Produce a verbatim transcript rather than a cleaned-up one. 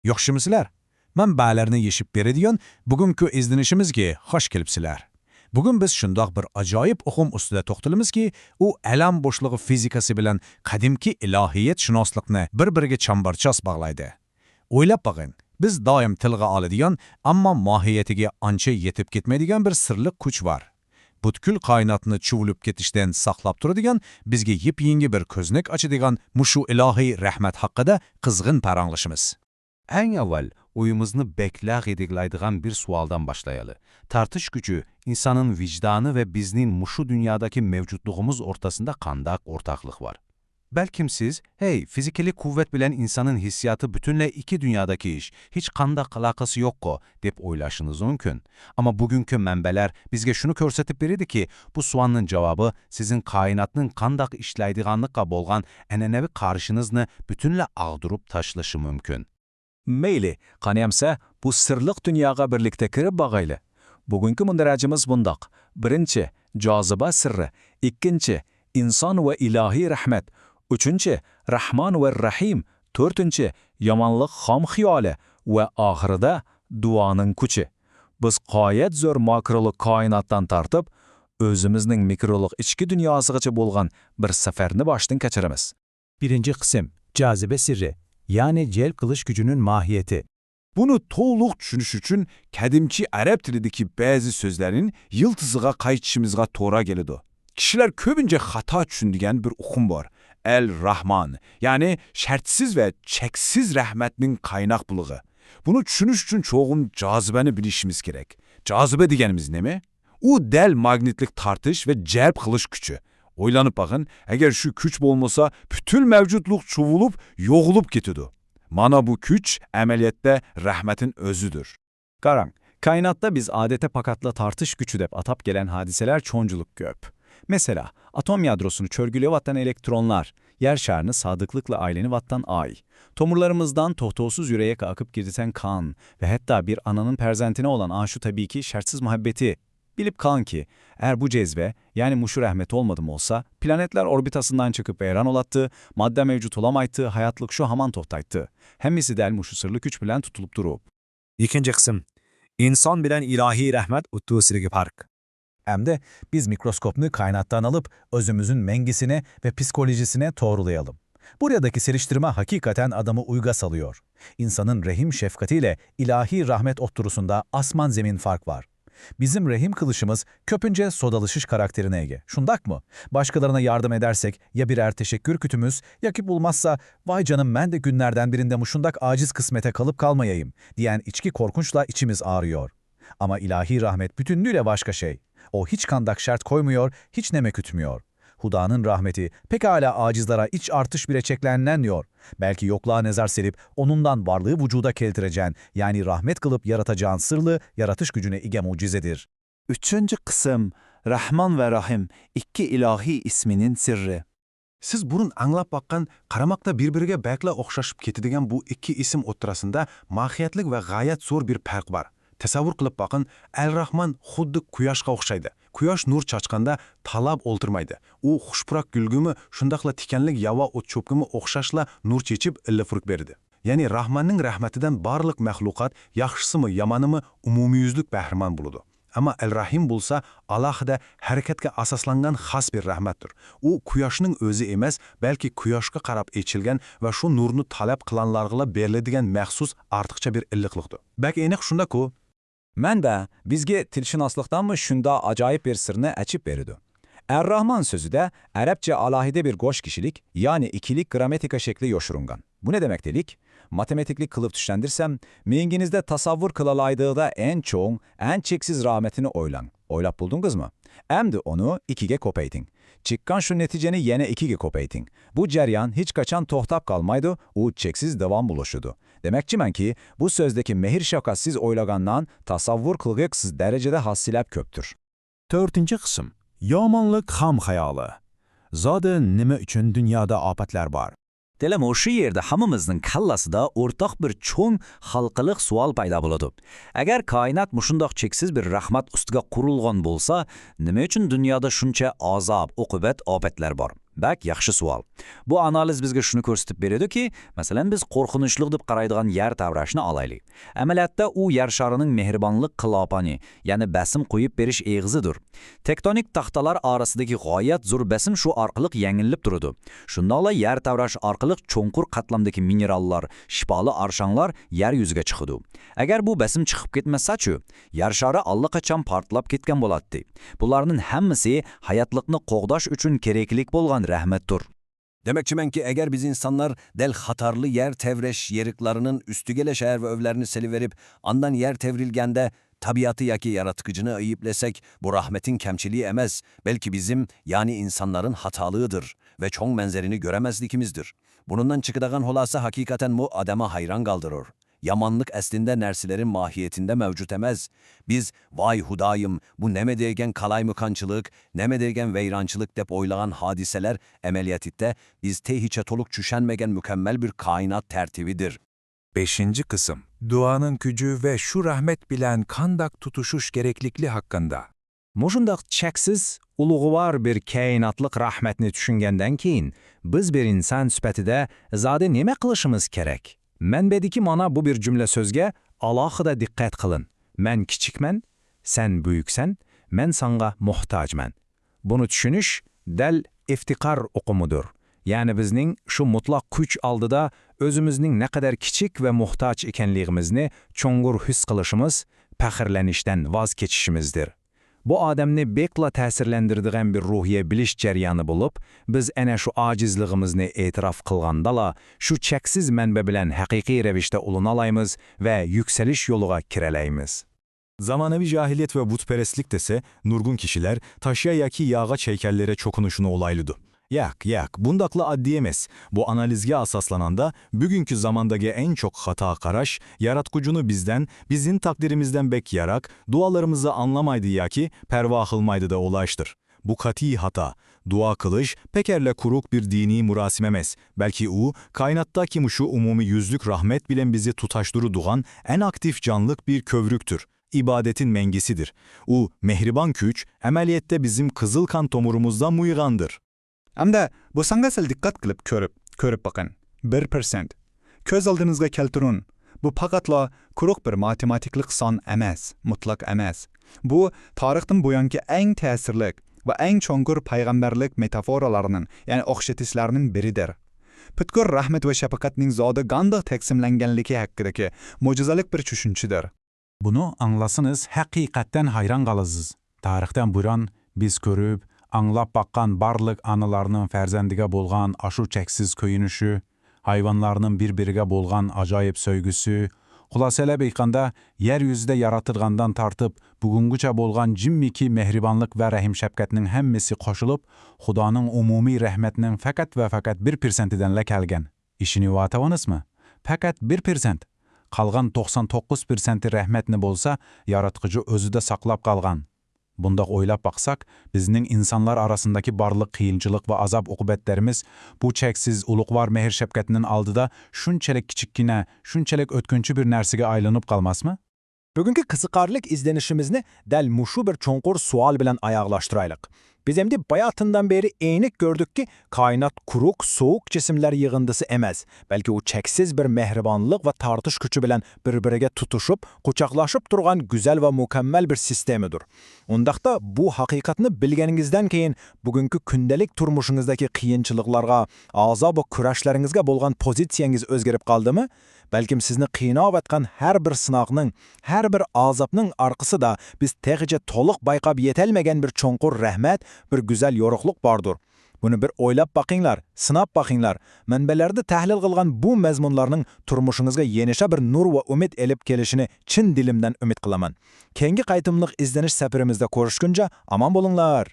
ياخشىمۇسىلەر؟ مەنبەلەرنى يېشىپ بېرىدىيان بۈگۈنكى ئىزدىنىشىمىزگە خوش كېلىپسىلەر. بۈگۈن بىز شۇنداق بىر ئاجايىپ ئۇقۇم ئۈستىدە توختىلىمىزكى، ئۇ ئالەم بوشلۇقى فىزىكىسى بىلەن قەدىمكى ئىلاھىيەتشۇناسلىقنى بىر-بىرىگە چامبارچاس باغلايدۇ. ئويلاپ باقىڭ، بىز دائىم تىلغا ئالىدىغان، ئەمما ماھىيىتىگە ئانچە يېتىپ كەتمەيدىغان بىر سىرلىق كۈچ بار. پۈتكۈل كائىناتنى چۇۋۇلۇپ كېتىشتىن ساقلاپ تۇرىدىغان، بىزگە يېپيېڭى بىر كۆزنەك ئاچىدىغان مۇشۇ ئىلاھىي رەھمەت ھەققىدە قىزغىن پاراڭلىشىمىز. ئەڭ ئاۋۋال ئويىمىزنى بەكلا غىدىقلايدىغان بىر سوئالدىن باشلايلى. تارتىش كۈچى، ئىنساننىڭ ۋىجدانى ۋە بىزنىڭ مۇشۇ دۇنيادىكى مەۋجۇتلۇقىمىز ئوتتۇرىسىندا قانداق ئورتاقلىق بار؟ بەلكىم سىز، «ھەي، فىزىكىلىق قۇۋۋەت بىلەن ئىنساننىڭ ھېسسىياتى پۈتۈنلەي ئىككى دۇنيادىكى ئىش، ھېچقانداق ئالاقىسى يوققۇ» دەپ ئويلىشىڭىز مۇمكىن. ئەمما بۈگۈنكى مەنبەلەر بىزگە شۇنى كۆرسىتىپ بېرىدىكى، بۇ سوئالنىڭ جاۋابى سىزنىڭ كائىناتنىڭ قانداق ئىشلەيدىغانلىقىغا بولغان ئەنئەنىۋى قارىشىڭىزنى پۈتۈنلەي ئاغدۇرۇپ تاشلىشى مۇمكىن. مەيلى، قانى ئەمسە بۇ سىرلىق دۇنياغا بىرلىكتە كىرىپ باقايلى. بۈگۈنكى مۇندەرىجىمىز بۇنداق. بىرىنچى، جازىبە سىرى. ئىككىنچى، ئىنسان ۋە ئىلاھىي رەھمەت. ئۈچىنچى، راھمان ۋە راھىم. تۆتىنچى، يامانلىق خام خىيالى. ۋە ئاخىرىدا، دۇئانىڭ كۈچى. بىز غايەت زور ماكرولۇق كائىناتتىن تارتىپ، ئۆزىمىزنىڭ مىكرولۇق ئىچكى دۇنياسىغىچە بولغان بىر سەپەرنى باشتىن كەچۈرىمىز. بىرىنچى قىسىم، جازىبە سىرى، يەنى جەلپ قىلىش كۈچىنىڭ ماھىيىتى. بۇنى تولۇق چۈشىنىش ئۈچۈن قەدىمكى ئەرەب تىلىدىكى بەزى سۆزلەرنىڭ يىلتىزىغا قايتىشىمىزغا توغرا كېلىدۇ. كىشىلەر كۆپىنچە خاتا چۈشىنىدىغان بىر ئۇقۇم بار. ئەل راھمان، يەنى شەرتسىز ۋە چەكسىز رەھمەتنىڭ قايناق بولۇشى. بۇنى چۈشىنىش ئۈچۈن چوقۇم جازىبەنى بىلىشىمىز كېرەك. جازىبە دېگەنىمىز نېمە؟ ئۇ دەل ماگنىتلىق تارتىش ۋە جەلپ قىلىش كۈچى. ئويلىنىپ باقىڭ، ئەگەر شۇ كۈچ بولمىسا، پۈتۈن مەۋجۇتلۇق چۇۋۇلۇپ، يوقىلىپ كېتىدۇ. مانا بۇ كۈچ ئەمەلىيەتتە رەھمەتنىڭ ئۆزىدۇر. قاراڭ، كائىناتتا بىز ئادەتتە پەقەتلا تارتىش كۈچى دەپ ئاتاپ كەلگەن ھادىسىلەر چوڭچىلىق كۆپ. مەسىلەن، ئاتوم يادروسىنى چۆرگۈلەۋاتقان ئېلېكترونلار، يەر شارىنى سادىقلىقلا ئايلىنىۋاتقان ئاي، تومۇرلىرىمىزدىن توختاۋسىز يۈرەككە ئاقىپ كېتىدىغان قان ۋە ھەتتا بىر ئانىنىڭ پەرزەنتىنى بولغان ئاشۇ تەبىئىي شەرتسىز مۇھەببىتى. بىلىپ قېلىڭكى، ئەر بۇ جەزبە، يەنى مۇشۇ رەھمەت بولمىدى بولسا، پلانېتلار ئوربىتاسىدىن چىقىپ ۋەيران بولاتتى، ماددا مەۋجۇت بولالمايتتى، ھاياتلىق شۇ ھامان توختايتتى. ھەممىسى دەل مۇشۇ سىرلىق كۈچ بىلەن تۇتۇلۇپ تۇرۇپ. ئىككىنچى قىسىم، ئىنسان بىلەن ئىلاھىي رەھمەت ئوتتۇرىسىدىكى پەرق. ئەمدى بىز مىكروسكوپنى كائىناتتىن ئېلىپ، ئۆزىمىزنىڭ مەڭگىسىنى ۋە پسىخولوگىيىسىنى توغرىلايلى. بۇ يەردىكى سېلىشتۇرما ھەقىقەتەن ئادەمنى ئويغا سالىدۇ. ئىنساننىڭ رەھىم شەپقىتى ئىلە ئىلاھىي رەھمەت ئوتتۇرىسىندا ئاسمان زېمىن پەرق بار. بىزنىڭ رەھىم قىلىشىمىز كۆپىنچە سودىلىشىش خاراكتېرىگە ئىگە، شۇنداقمۇ؟ باشقىلارغا ياردەم ئېتەرسەك، يا بىرەر تەشەككۈر كۈتىمىز، ياكى بولمىسا، ۋاي جېنىم، مەن دە كۈنلەردىن بىرىندە مۇشۇنداق ئاجىز قىسمەتكە قېلىپ قالمايايىم، دېگەن ئىچكى قورقۇنچلا ئىچىمىز ئاغرىيدۇ. ئەمما ئىلاھىي رەھمەت پۈتۈنلەي باشقا شەي. ئۇ ھېچقانداق شەرت قويمايدۇ، ھېچنېمە كۈتمەيدۇ. خۇدانىڭ رەھمىتى پەقەت ئاجىزلارغا ئىچ ئارتىش بىلەن چەكلەنمەيدۇ، بەلكى يوقلارغا نەزەر سېلىپ، ئۇنىڭدىن بارلىققا ۋۇجۇدقا كەلتۈرىدىغان، يەنى رەھمەت قىلىپ يارىتىدىغان سىرلىق يارىتىش كۈچىگە ئىگە مۆجىزىدۇر. ئۈچىنچى قىسىم، راھمان ۋە راھىم، ئىككى ئىلاھىي ئىسمىنىڭ سىرى. سىز بۇرۇن ئاڭلاپ باققان، قارىماقتا بىر-بىرىگە بەكلا ئوخشىشىپ كېتىدىغان بۇ ئىككى ئىسىم ئوتتۇرىسىدا ماھىيەتلىك ۋە غايەت زور بىر پەرق بار. تەسەۋۋۇر قىلىپ باقىڭ، ئەل راھمان خۇددى قۇياشقا ئوخشايدۇ. قۇياش نۇر چاچقاندا تالاپ ئولتۇرمايدۇ. ئۇ خۇش پۇراق گۈلگىمۇ شۇنداقلا تىكەنلىك ياۋا ئوت چۆپكىمۇ ئوخشاشلا نۇر چېچىپ ئىللىق پۇرىقى بېرىدۇ. يەنى راھماننىڭ رەھمىتىدىن بارلىق مەخلۇقات، ياخشىسىمۇ يامىنىمۇ ئومۇميۈزلۈك بەھرىمەن بولىدۇ. ئەمما ئەل راھىم بولسا ئالاھىدە ھەرىكەتكە ئاساسلانغان خاس بىر رەھمەتتۇر. ئۇ قۇياشنىڭ ئۆزى ئەمەس، بەلكى قۇياشقا قاراپ ئېچىلغان ۋە شۇ نۇرنى تەلەپ قىلغانلارغىلا بېرىلىدىغان مەخسۇس ئارتۇقچە بىر ئىللىقلىقتۇر. بەك ئېنىق شۇنداققۇ؟ مەنبە بىزگە تىلشۇناسلىقتانمۇ شۇنداق ئاجايىپ بىر سىرنى ئاچىپ بېرىدۇ. ئەر راھمان سۆزىدە ئەرەبچە ئالاھىدە بىر قوش كىشىلىك، يەنى ئىككىلىك گرامماتىكا شەكلى يوشۇرۇنغان. بۇ نېمە دېمەكلىك؟ ماتېماتىكلىق قىلىپ چۈشەندۈرسەم، مېڭىڭىزدە تەسەۋۋۇر قىلالايدىغان ئەڭ چوڭ، ئەڭ چەكسىز رەھمەتنى ئويلاڭ. ئويلاپ بولدىڭىزمۇ؟ ئەمدى ئۇنى ئىككىگە كۆپەيتىڭ. چىققان شۇ نەتىجىنى يەنە ئىككىگە كۆپەيتىڭ. بۇ جەريان ھېچقاچان توختاپ قالمايدۇ، ئۇ چەكسىز داۋاملىشىدۇ. دېمەكچىمەنكى، بۇ سۆزدىكى مېھىر-شەپقەت سىز ئويلىغاندىن تەسەۋۋۇر قىلغۇسىز دەرىجىدە ھاسىلەپ كۆپتۇر. تۆتىنچى قىسىم، يامانلىق خام خىيالى. زادى نېمە ئۈچۈن دۇنيادا ئاپەتلەر بار؟ دەل مۇشۇ يەردە ھەممىمىزنىڭ كاللىسىدا ئورتاق بىر چوڭ ھالقىلىق سوئال پەيدا بولىدۇ. ئەگەر كائىنات مۇشۇنداق چەكسىز بىر رەھمەت ئۈستىگە قۇرۇلغان بولسا، نېمە ئۈچۈن دۇنيادا شۇنچە ئازاب، ئوقۇبەت، ئاپەتلەر بار؟ بەك ياخشى سوئال. بۇ ئانالىز بىزگە شۇنى كۆرسىتىپ بېرىدۇكى، مەسىلەن، بىز قورقۇنچلۇق دەپ قارايدىغان يەر تەۋرەشنى ئالايلى. ئەمەلىيەتتە ئۇ يەر شارىنىڭ مېھرىبانلىق كلاپانى، يەنى بەسىم قويۇپ بېرىش ئېغىزىدۇر. تېكتونىك تاختالار ئارىسىدىكى غايەت زور بەسىم شۇ ئارقىلىق يەڭگىللىپ تۇرىدۇ. شۇنداقلا يەر تەۋرەش ئارقىلىق چوڭقۇر قاتلامدىكى مىنېراللار، شىپالىق ئارشاڭلار يەر يۈزىگە چىقىدۇ. ئەگەر بۇ بەسىم چىقىپ كەتمەسسەچۇ؟ يەر شارى ئاللىقاچان پارتلاپ كەتكەن بولاتتى. بۇلارنىڭ ھەممىسى ھاياتلىقنى قوغداش ئۈچۈن كېرەكلىك بولغان رەھمەتتۇر. دېمەكچىمەنكى، ئەگەر بىز ئىنسانلار دەل خاتارلىق يەر تەۋرەش يېرىقلىرىنىڭ ئۈستىگىلا شەھەر ۋە ئۆيلەرنى سېلىۋېرىپ، ئاندىن يەر تەۋرىلگەندە تەبىئاتى ياكى ياراتقۇچىنى ئەيىبلىسەك، بۇ رەھمەتنىڭ كەمچىلىكى ئەمەس، بەلكى بىزنىڭ، يەنى ئىنسانلارنىڭ خاتالىقىدۇر ۋە چوڭ مەنزىرىنى كۆرەلمەسلىكىمىزدۇر. بۇنىڭدىن چىقىدىغان خۇلاسە ھەقىقەتەن بۇ ئادەمنى ھەيران قالدۇرۇر. يامانلىق ئەسلىدە نەرسىلەرنىڭ ماھىيىتىدە مەۋجۇت ئەمەس. بىز، «ۋاي خۇدايىم، بۇ نېمە دېگەن قالايمىقانچىلىق، نېمە دېگەن ۋەيرانچىلىق» دەپ ئويلىغان ھادىسىلەر ئەمەلىيەتتە بىز تېخىچە تولۇق چۈشەنمىگەن مۇكەممەل بىر كائىنات تەرتىپىدۇر. بەشىنچى قىسىم. دۇئانىڭ كۈچى ۋە شۇ رەھمەت بىلەن قانداق تۇتۇشۇش كېرەكلىكى ھەققىدە. مۇشۇنداق چەكسىز، ئۇلۇغۋار بىر كائىناتلىق رەھمەتنى چۈشەنگەندىن كېيىن، بىز بىر ئىنسان سۈپىتىدە زادى نېمە قىلىشىمىز كېرەك؟ مەنبەدىكى مانا بۇ بىر جۈملە سۆزگە ئالاھىدە دىققەت قىلىڭ. «مەن كىچىكمەن، سەن بۈيۈكسەن، مەن ساڭا موھتاجمەن.» بۇنى چۈشىنىش دەل ئىفتىقار ئۇقۇمىدۇر. يەنى بىزنىڭ شۇ مۇتلەق كۈچ ئالدىدا ئۆزىمىزنىڭ نەقەدەر كىچىك ۋە موھتاج ئىكەنلىكىمىزنى چوڭقۇر ھېس قىلىشىمىز، پەخىرلىنىشتىن ۋاز كېچىشىمىزدۇر. بۇ ئادەمنى بەكلا تەسىرلەندۈرىدىغان بىر روھىيە بىلىش جەريانى بولۇپ، بىز ئەنە شۇ ئاجىزلىقىمىزنى ئېتىراپ قىلغاندىلا، شۇ چەكسىز مەنبە بىلەن ھەقىقىي رەۋىشتە ئۇلىنالايمىز ۋە يۈكسىلىش يولىغا كىرەلەيمىز. زامانىۋى جاھىلىيەت ۋە بۇتپەرەسلىك دېسە، نۇرغۇن كىشىلەر تاشقا ياكى ياغاچ ھەيكەللەرگە چوقۇنۇشنى ئولايلىدۇ. ياق، ياق، بۇنداقلا ئاددىي ئەمەس. بۇ ئانالىزگە ئاساسلانغاندا، بۈگۈنكى زاماندىكى ئەڭ چوڭ خاتا قاراش، ياراتقۇچىنى بىزدىن، بىزنىڭ تەقدىرىمىزدىن بەك يىراق، دۇئالىرىمىزنى ئاڭلىمايدۇ ياكى پەرۋا قىلمايدۇ دەپ ئويلاشتۇر. بۇ قەتئىي خاتا. دۇئا قىلىش پەقەتلا قۇرۇق بىر دىنىي مۇراسىم ئەمەس، بەلكى ئۇ كائىناتتىكى مۇشۇ ئومۇميۈزلۈك رەھمەت بىلەن بىزنى تۇتاشتۇرىدىغان ئەڭ ئاكتىپ جانلىق بىر كۆۋرۈكتۇر. ئىبادەتنىڭ مەڭگىسىدۇر. ئۇ مېھرىبان كۈچ ئەمەلىيەتتە بىزنىڭ قىزىل قان تومۇرىمىزدا مۇيغاندۇر. ئەمدى بۇ سانغا سەل دىققەت قىلىپ كۆرۈپ، كۆرۈپ بېقىڭ. بىر پىرسەنت. كۆز ئالدىڭىزغا كەلتۈرۈڭ. بۇ پەقەتلا قۇرۇق بىر ماتېماتىكىلىق سان ئەمەس، مۇتلەق ئەمەس. بۇ تارىختىن بۇيانقى ئەڭ تەسىرلىك ۋە ئەڭ چوڭقۇر پەيغەمبەرلىك مېتافورالارنىڭ، يەنى ئوخشىتىشلارنىڭ بىرىدۇر. پۈتكۈل رەھمەت ۋە شەپقەتنىڭ زادى قانداق تەقسىملەنگەنلىكى ھەققىدىكى مۆجىزىلىك بىر چۈشەنچىدۇر. بۇنى ئاڭلىسىڭىز، ھەقىقەتەن ھەيران قالىسىز. تارىختىن بۇرۇن بىز كۆرۈپ، ئاڭلاپ باققان بارلىق ئانىلارنىڭ پەرزەنتىگە بولغان ئاشۇ چەكسىز كۆيۈنۈشى، ھايۋانلارنىڭ بىر-بىرىگە بولغان ئاجايىپ سۆيگۈسى، خۇلاسىلەپ ئېيتقاندا، يەر يۈزىدە يارىتىلغاندىن تارتىپ بۈگۈنگىچە بولغان جىممىكى مېھرىبانلىق ۋە رەھىم-شەپقەتنىڭ ھەممىسى قوشۇلۇپ، خۇدانىڭ ئومۇمىي رەھمەتنىڭ پەقەت ۋە پەقەت بىر پىرسەنتىدىنلا كەلگەن. ئىشىنىۋاتىسىزمۇ؟ پەقەت بىر پىرسەنت. قالغان توقسان توققۇز پىرسەنتى رەھمەتنى بولسا ياراتقۇچى ئۆزىدە ساقلاپ قالغان. بۇنداق ئويلاپ باقساق، بىزنىڭ ئىنسانلار ئارىسىدىكى بارلىق قىيىنچىلىق ۋە ئازاب-ئوقۇبەتلىرىمىز بۇ چەكسىز ئۇلۇغۋار مېھىر-شەپقەتنىڭ ئالدىدا شۇنچىلىك كىچىككىنە، شۇنچىلىك ئۆتكۈنچى بىر نەرسىگە ئايلىنىپ قالماسمۇ؟ بۈگۈنكى قىزىقارلىق ئىزدىنىشىمىزنى دەل مۇشۇ بىر چوڭقۇر سوئال بىلەن ئاياغلاشتۇرايلىق. بىز ئەمدى باياتىندىن بېرى ئېنىق كۆردۇككى، كائىنات قۇرۇق، سوغۇق جىسىملەر يىغىندىسى ئەمەس، بەلكى ئۇ چەكسىز بىر مېھرىبانلىق ۋە تارتىش كۈچى بىلەن بىر-بىرىگە تۇتۇشۇپ، قۇچاقلىشىپ تۇرغان گۈزەل ۋە مۇكەممەل بىر سىستېمىدۇر. ئۇنداقتا، بۇ ھەقىقەتنى بىلگىنىڭىزدىن كېيىن، بۈگۈنكى كۈندىلىك تۇرمۇشىڭىزدىكى قىيىنچىلىقلارغا، ئازابۇ كۈرەشلىرىڭىزگە بولغان پوزىتسىيەڭىز ئۆزگىرىپ قالدىمۇ؟ بەلكىم سىزنى قىيناۋاتقان ھەر بىر سىناقنىڭ، ھەر بىر ئازابنىڭ ئارقىسىدا بىز تېخىچە تولۇق بايقاپ يېتەلمىگەن بىر چوڭقۇر رەھمەت، بىر گۈزەل يورۇقلۇق باردۇر. بۇنى بىر ئويلاپ باقىڭلار، سىناپ باقىڭلار. مەنبەلەردە تەھلىل قىلغان بۇ مەزمۇنلارنىڭ تۇرمۇشىڭىزغا يېنىشا بىر نۇر ۋە ئۈمىد ئېلىپ كېلىشىنى چىن دىلىمدىن ئۈمىد قىلىمەن. كېيىنكى قېتىملىق ئىزدىنىش سەپىرىمىزدە كۆرۈشكۈنچە ئامان بولۇڭلار.